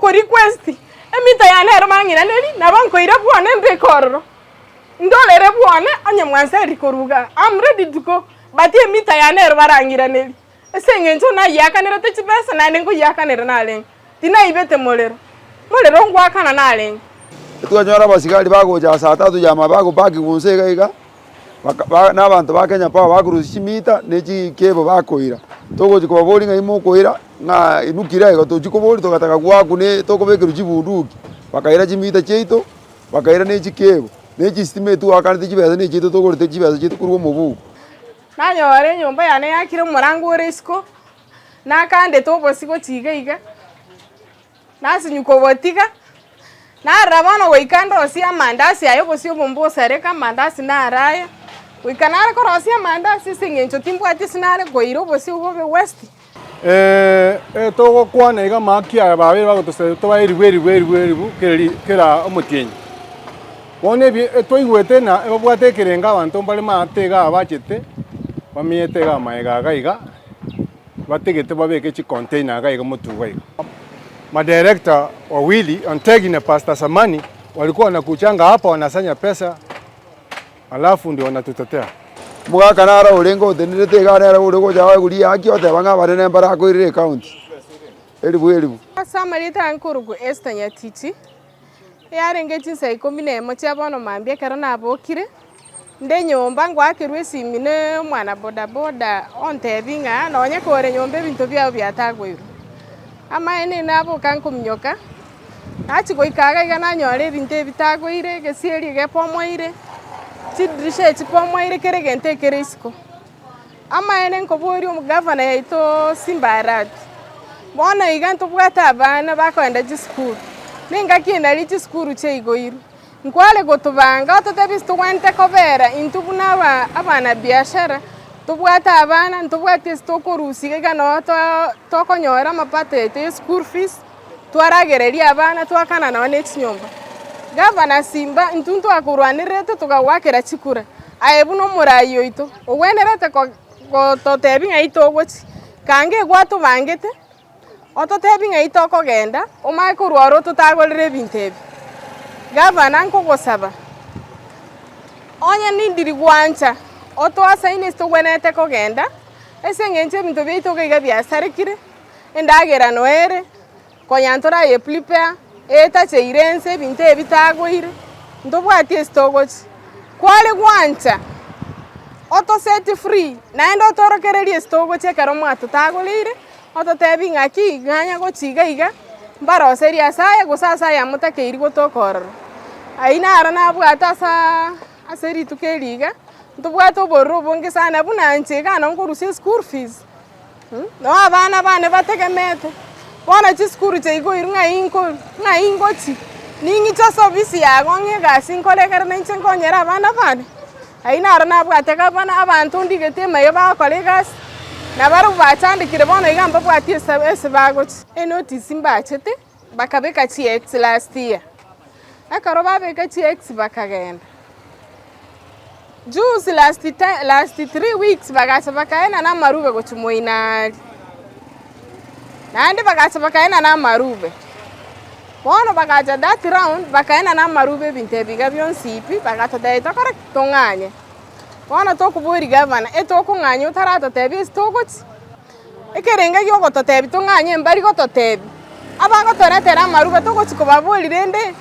Ngoko request emita yane ero bang'iraneri, nabo nkoira bwone mbeke ororo. Ndorere bwone onye mwanseriri korwa igaa, am ready to go, but emita yane ero barang'iraneri. Ase eng'encho nayiakanerete chibesa naende nkoyiakanera narenge, tinaibete morero, morero ngoakana narenge. Twanyora abasigari bagocha saa tatu ya maambia bagopaki gunsa iga iga, baka ba na abanto ba Kenya Power bakorusia chimita ne chikebo bakoira. Togochi kobaboria ng'ai mokoira, ng'a inwe kira igo tochi koboria togataka goakwa ne tokobekerwa chibunduki. Bakaira chimita chiaito, bakaira ne chikebo, ne chistima eye twakanete chibesa ne echiaito togorete chibesa chiaito korwa omobuko. Nanyora enyomba yane yakire omorango ore isiko, nakandete obosie gochia iga iga, nasinywa kobotiga, narora bono goika ndosie amandasi aya obosie obo mbosareka amandasi naro aya, goika nare korosia amandasi ase eng'encho timbwati ase nare koira obosie obo bobe waste. Togokwana iga amahaki aya babeire bagotosabia tobae eribu eribu eribu eribu kera ri kera omotienyi. Bono ebi twaigwete ng'a ebabwate ekerengo abanto mbare maate igaa bachete, bamenyete igaa maega iga iga, bategete babeke chicontainer iga iga motwe iga iga. Madirector wawili Ontegi na Pastor Samani walikuwa wanakuchanga hapa wanasanya pesa alafu ndio wanatutetea. Omogaka naro orenge otenerete iga nere ore gocha aegwe riaki oteba ng'a abanene mbarakoirere ecounty elifu elifu. Ase amarieta aya nkorokwa Esther Nyatichi, Yarenge chinsa ikomi na emo chia bono mambia ekero nabokire, nde nyomba ngoakerwa esimi na omwana bodaboda ontebia ng'a nonye kore nyomba ebinto biago biatagoirwe. Amaene naboka nkominyoka, nachia goika iga iga nanyora ebinto ebi bitagoire, egesieri egepomoire, chidirisha echi chipomoire kera egento ekere isiko. Amaene nkoboria omogavana yaito Simba Arati, bono iga ntobwate abana bakoenda chisukuru, na engaki eye naria chisukuru chiaigoirwe, nkware gotobanga ototebie ase togwenerete kobera intwe buna aba abanabiashara, tobwate abana, ntobwati ase tokorusia iga iga noo to tokonyora amapato yaito ya eschool fees, twaragereria abana twakana nonye ne chinyomba. Gavana Simba intwe ntwakorwanererete tokagoakera chikura, aye buna omorai oito, ogwenerete ko gototebia ng'ai togochia, kange gwatobangete, ototebie ng'ai tokogenda, omanye korwa oro totagorere ebinto ebi. Gavana nkogosaba, onye nindiri gwancha, otoasaini ase togwenerete kogenda, ase eng'encho ebinto biaito iga iga biasarekire. Endagera noere, konya ntoraye prepare, etacheire ense ebinto ebi bitagoire, ntobwati ase togochia. Kware gwancha, oto set free, naende otorokererie ase togochia ekero mwatotagoreire, ototebi ng'aki ng'anya gochia iga iga, mbaroserie ase aya gose ase aya motakeiri gotoka ororo. Ayio naro nabwate asaaa ase rituko eri iga, ntobwate obororo obonge sana buna inche iga nonkorusia eschool fees. Noo abana bane bategemeete, bono chisukuru chiaigoirwe ng'ai nko ng'ai ngochia, ning'iche ase ofisi yago ng'e egasi nkore ekero nainche nkonyere abana bane. Ayio naro nabwate gavana, abanto ndigete emaiga bagokora egasi, nabarabwo bachandekire bono iga mbabwati ase ase bagochia. Enotice mbachete, bakabeka chi'ex last year, ekero babeka chi'ex bakagenda. Juzi last ti last three weeks bagacha bakaenana amarube gochia moino aria, naende bagacha bakaenana amarube, bono bagacha that round bakaenana amarube ebinto ebi iga bionsi pi, bagatotebia tokore ki? Tong'anye. Bono tokoboria gavana, etokong'anya otaratotebia ase togochia? Ekerengo gi'ogototebia tong'anye mbari gototebia, abagotoretera amarube togochia kobaboria rende,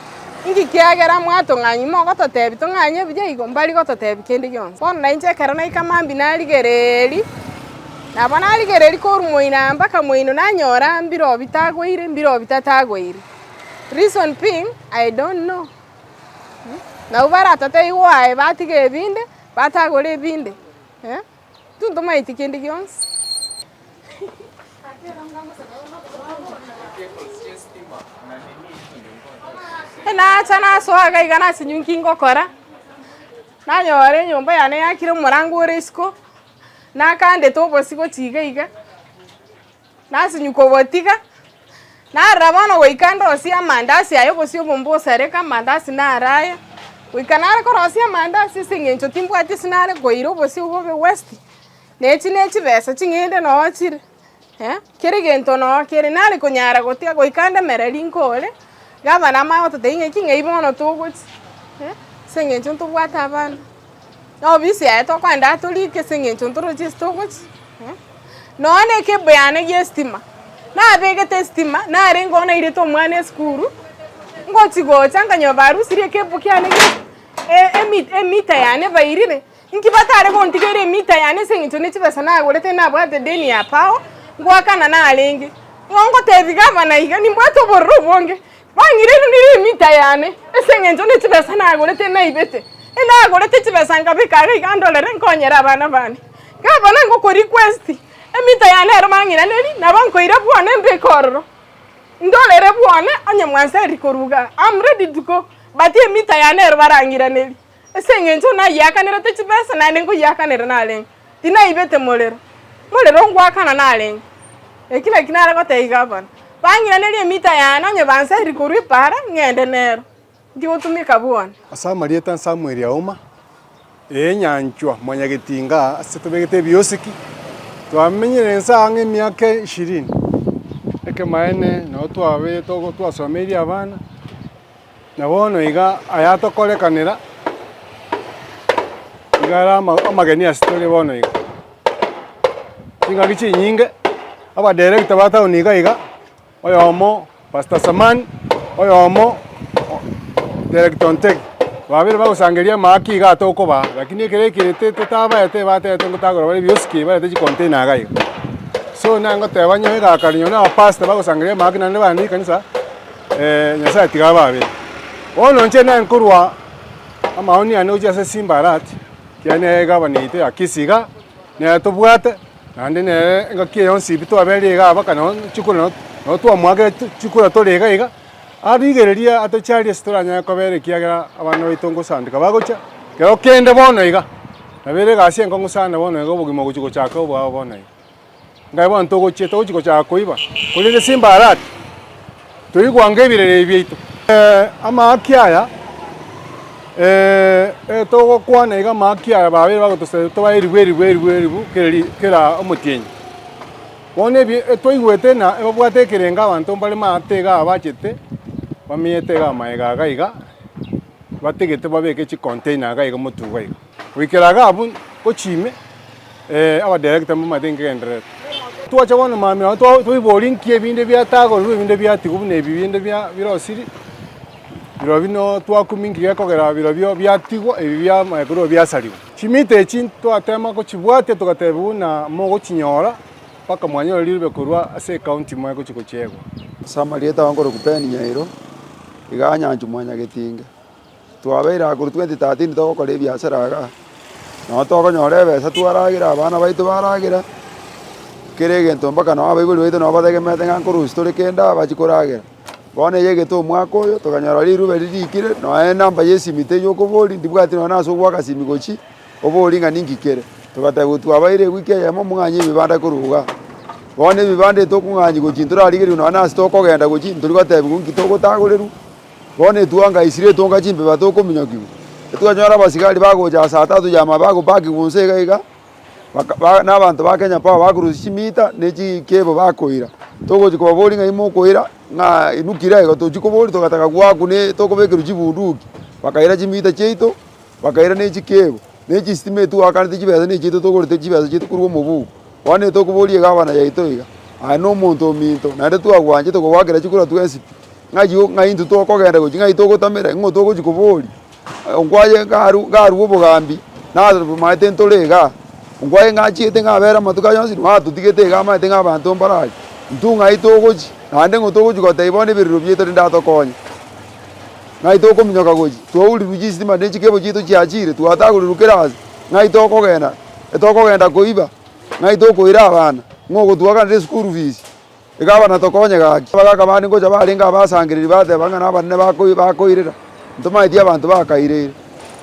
inki kiagera mwatong'anyia mogototebia tong'anye buya igo? Mbari gototebia kende gionsi. Bono nainche ekero naika mambia narigereria, nabo narigereria korwa moino aa mpaka moino nanyora mbirobio bitagoire mbirobio bitatagoire. Reason being, I don't know. Nabwo baratotebie why batiga ebinde, batagora ebinde eh. Tintomaeti kende gionsi. Nacha nasoa iga iga nasinywa nki ngokora, nanyora enyomba yane yakire omorango ore isiko, nakandete obosie gochia iga iga, nasinywa kobotiga, narora bono goika ndosie amandasi aya obosie obo mbosareka amandasi naro aya, goika nare korosia amandasi ase eng'encho timbwati ase nare koira obosie obo bobe waste, na echi ne chibesa ching'ende noo chire. Eh, kera egento noo kere, nare konyara gotiga goika ndemereri nkore, gavana amanye gototebia ng'aki ng'ai bono togochia, eh, ase eng'encho ntobwate abana. Na obisi yaye tokoenda atorike ase eng'encho ntorochi ase togochia, eh. Nonya na ekebo yane gia estima, nabegete estima, narenge oo nairete omwana esukuru, ngochi gocha nkanyora barusirie ekebo kiane gia e- emi emita yane bairire. Inki batare gontigeria emita yane ase eng'encho ne chibesa nagorete nabwate deni ya power, ngoakana narenge. Igo ngotebi gavana iga nimbwate obororo obonge, bang'iranire emita yane ase eng'encho ne chibesa nagorete naibete. Enagorete chibesa nkabeka iga iga ndorere nkonyere abana bane. Gavana ngoko request, emita yane ero bang'iraneri nabo nkoira bwone mbeke ororo. Ndorere bwone onye mwanseriri korwa igaa, am ready to go, but emita yane ero barang'iraneri. Ase engencho nayiakanerete chibesa, naende nkoyiakanera narenge, tinaibete morero, morero ngoakana narenge. Eki naki nare gotebia gavana, bang'iranerie emita yane onye bansairi korwa epaara, ng'ende nero, ntigotumeka bwone. Ase amarieta Samuel Auma, ee nyanchwa mwanyagetinga ase tobegete ebiosiki, twamenyire inse ang'e emiaka ishirini, ekemaene nabo twabeire togo twasomeirie abana. Na bono iga ayatokorekanera, iga are amageni ase tore bono iga. Chingaki chinyinge, abadirector ba town iga iga, oyomo Pastor Samani, oyomo Director Ontegi, babere bagosangereria amaaki iga tokobaa, lakini ekero ekerete totabaete batebete ngotagora bare ebioski barete chicontainer iga iga. So nangoteba onye egakare nonye na abapastor bagosangereria amaaki naende bagende chikanisa. Nyasaye tiga ababere. Bono inche nenkorwa amaoni ane gochia ase Simba Arati, ekiagera nere egavana yaito ya Kisii iga, nere tobwate, naende nere engaki eye yonsi pi twabeire iga mpaka nonye chikura nonye nonye twamoakire chikura tore iga iga, arigereria atocharie ase toranyare kobera ekiagera abana baito ngosandeka bagocha, kero kende bono iga, nabo ere egasi enkong'u sana bono iga obogima gochi gochaka obwabo bono iga. Ngai bono togochia togochia gochaka koiba, korende Simba Arati, toigwange ebirero ebi biaito. Amaaki aya togokwana iga amaaki aya babeire bagotosabia tobae eribu eribu eribu eribu kera ri kera omotienyi. Bono ebi twaigwete ng'a ebabwate ekerengo abanto mbare maate igaa bachete, bamenyete igaa magega iga iga, bategete babeke chicontainer iga iga motwe iga iga. Goikera iga abwo gochia ime, abadirector mbamaete nkegendererete. Twacha bono mambia nabo twa twaibori nki ebinde biatagorerwa ebinde biatigwa buna ebi binde bia birosiri, birobio no twakumia nki gekogera birobio biatigwa ebi biamanya korwa biasariwa. Chimita echi twatema gochibwatia togatebiwa buna mogochinyora mpaka mwanyora rirube korwa ase ecounty moe gochia gochiegwa. Ase amarieta ao nkorokwa Ben Nyairo, iga Nyanchwa Mwanyagetinge. Twabeire aa korwa 2013 togokora ebiasara igaa, nabo tokonyora ebesa twaragera, abana baito baragera, kera egento mpaka nabo abaibori baito nabo bategemeete ng'a nkorusia tore kende aa bachie koragera. Bono eye egete omwaka oyo, tokanyora rirube ririkire, nonya enamba ya esimi teiyo okoboria, ndibwati nonya ase ogoaka simi gochia, oborie ng'a ninki kere. Togateba twabaire ewiki eyemo mong'anye ebibanda korwa igaa. Bono ebibanda etokong'anyia gochia ntorarigereria nonya ase tokogenda gochia, ntori gotebiwa nki togotagorerwa. Bono etwanga isire etonga chimbeba tokominyokigwa, etwanyora abasigari bagocha saa tatu ya maambia bagopakigwa inse iga iga, baka ba na abanto ba Kenya Power bakorusia chimita na echikebo bakoira. Togochi kobaboria ng'ai mokoira, ng'a inwe kira igo tochi koboria togataka goakwa ne tokobekerwa chibunduki, bakaira chimita chiaito, bakaira na echikebo, na echistima etwakanete chibesa na echiaito togorete chibesa chiaito korwa omobuko. Bono etokoboria egavana yaito iga, aye na omonto ominto, naende twagwanchete kogoakera chikura twensi pi. Ng'ai o ng'ai intwe tokogenda gochia, ng'ai togotamera, ng'o togochia koboria, nkwaye ngaru ngarua obogambi, namaete ntore igaa, nkwaye ng'achiete ng'abere amatuko aya onsi, mwatotigete igaa amaete ng'a abanto mbare aria, intwe ng'ai togochia, naende ng'o togochia gotebia bono ebirero biaito rende atokonye. Ng'ai tokominyoka gochia, twaurirwe chistima ne chikebo chiaito chiachire, twatagorirwe kera ase, ng'ai tokogenda, etokogenda koiba, ng'ai tokoira abana, ng'o ogotuakanera eschool fees. Iga abana tokonye gaki. Abagaaka bande ngocha barenge abasangereri bateba ng'a nabanene bakoi bakoirera, ntomaeti abanto bakaireire.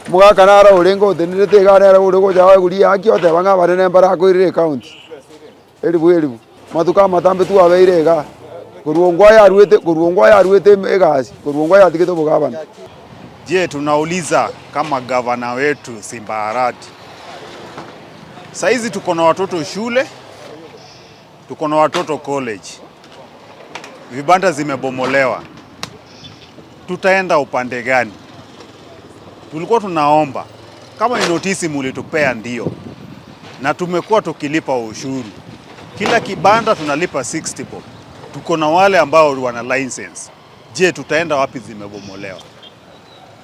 Omogaka naro orenge otenerete iga nere ore gocha aegwe riaki oteba ng'a abanene mbarakoirere ecounty, elifu elifu. Amatuko amatambe twabeire igaa, korwa ongwe ayaruete korwa ongwe ayaruete ime egasi, korwa ongwe ayatigete obogabana. Je, tunauliza kama gavana wetu Simba Arati, saizi tuko na watoto shule. Tuko na watoto college, vibanda zimebomolewa, tutaenda upande gani? Tulikuwa tunaomba kama ni notisi mulitupea, ndio, na tumekuwa tukilipa ushuru. Kila kibanda tunalipa 60 bob. Tuko na wale ambao wana license. Je, tutaenda wapi zimebomolewa?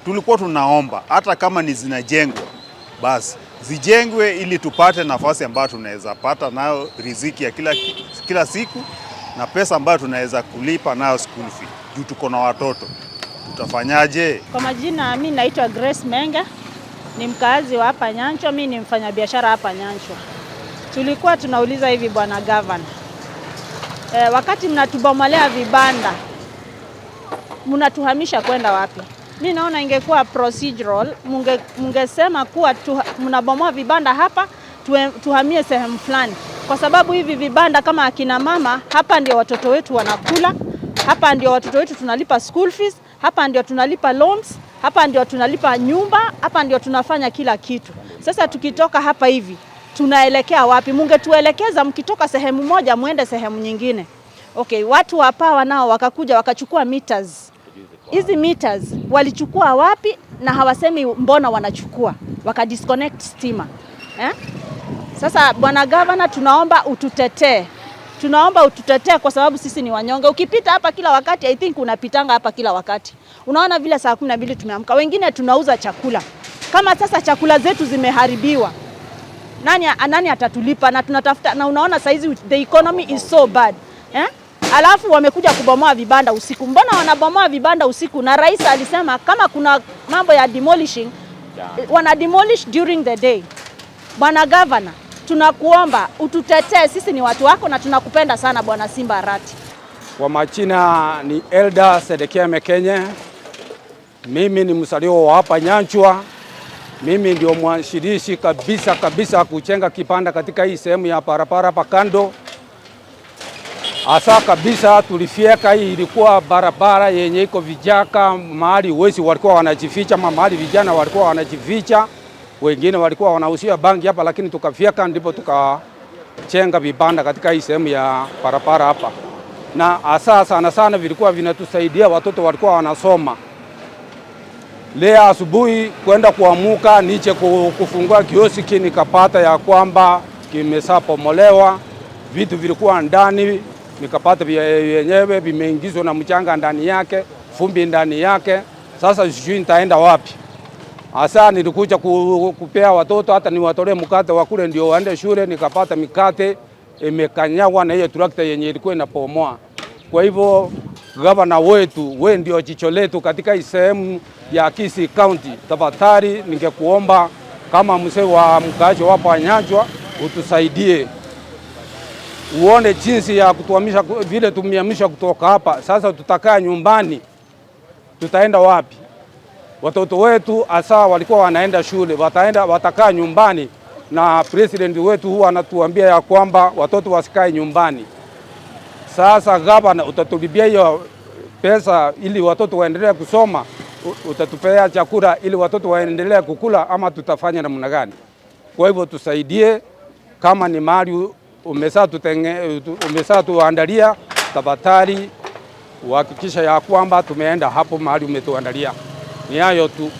Tulikuwa tunaomba hata kama ni zinajengwa basi zijengwe ili tupate nafasi ambayo tunaweza pata nayo riziki ya kila siku na pesa ambayo tunaweza kulipa nayo school fee juu tuko na watoto. Tutafanyaje? Kwa majina, mi naitwa Grace Menga, ni mkaazi wa hapa Nyanchwa. Mi ni mfanyabiashara hapa Nyanchwa. Tulikuwa tunauliza hivi, bwana gavana, wakati mnatubomolea vibanda mnatuhamisha kwenda wapi? Mi naona ingekuwa procedural, mungesema kuwa mnabomoa vibanda hapa tuhamie sehemu fulani, kwa sababu hivi vibanda kama akina mama hapa ndio watoto wetu wanakula, hapa ndio watoto wetu tunalipa school fees, hapa ndio tunalipa loans, hapa ndio tunalipa nyumba, hapa ndio tunafanya kila kitu. Sasa tukitoka hapa hivi tunaelekea wapi? Mungetuelekeza, mkitoka sehemu moja muende sehemu nyingine. Okay, watu wa power nao wakakuja wakachukua meters. Hizi meters walichukua wapi? Na hawasemi mbona wanachukua, waka disconnect stima eh? Sasa bwana gavana, tunaomba ututetee, tunaomba ututetee kwa sababu sisi ni wanyonge. Ukipita hapa kila wakati, I think unapitanga hapa kila wakati, unaona vile saa 12 tumeamka, wengine tunauza chakula. Kama sasa chakula zetu zimeharibiwa, nani atatulipa? Na tunatafuta na unaona saizi the economy is so bad eh? Alafu wamekuja kubomoa vibanda usiku. Mbona wanabomoa vibanda usiku? Na rais alisema kama kuna mambo ya demolishing wana demolish during the day. Bwana gavana, tunakuomba ututetee, sisi ni watu wako na tunakupenda sana Bwana Simba Arati. Kwa majina ni Elda Sedekia Mekenye. Mimi ni mzaliwa wa hapa Nyanchwa. Mimi ndio mwanzilishi kabisa kabisa kujenga kibanda katika hii sehemu ya barabara hapa kando. Hasa kabisa tulifyeka, hii ilikuwa barabara yenye iko vijaka, mahali wezi walikuwa wanajificha, ama mahali vijana walikuwa wanajificha, wengine walikuwa wanauzia bangi hapa, lakini tukafyeka, ndipo tukajenga vibanda katika hii sehemu ya barabara hapa, na hasa sana sana vilikuwa vinatusaidia watoto walikuwa wanasoma. Leo asubuhi kwenda kuamuka niche kufungua kioski nikapata ya kwamba kimesapomolewa, vitu vilikuwa ndani nikapata vyenyewe vimeingizwa na mchanga ndani yake, fumbi ndani yake. Sasa sijui nitaenda wapi. Hasa nilikuja kupea watoto hata niwatolee mkate wa kule ndio waende shule, nikapata mikate imekanyagwa na hiyo trakta yenye ilikuwa inapomoa. Kwa hivyo gavana wetu, we ndio jicho letu katika hii sehemu ya Kisii County. Tafadhali ningekuomba kama mzee wa mkaaji wa Nyanchwa utusaidie uone jinsi ya kutuhamisha vile tumehamisha kutoka hapa. Sasa tutakaa nyumbani, tutaenda wapi? Watoto wetu hasa walikuwa wanaenda shule, wataenda watakaa nyumbani, na president wetu huwa anatuambia ya kwamba watoto wasikae nyumbani. Sasa gavana, utatulipia hiyo pesa ili watoto waendelee kusoma, utatupea chakula ili watoto waendelee kukula, ama tutafanya namna gani? Kwa hivyo tusaidie, kama ni mali umesa tuandalia, tafadhali uhakikisha ya kwamba tumeenda hapo mahali umetuandalia. Ni hayo tu.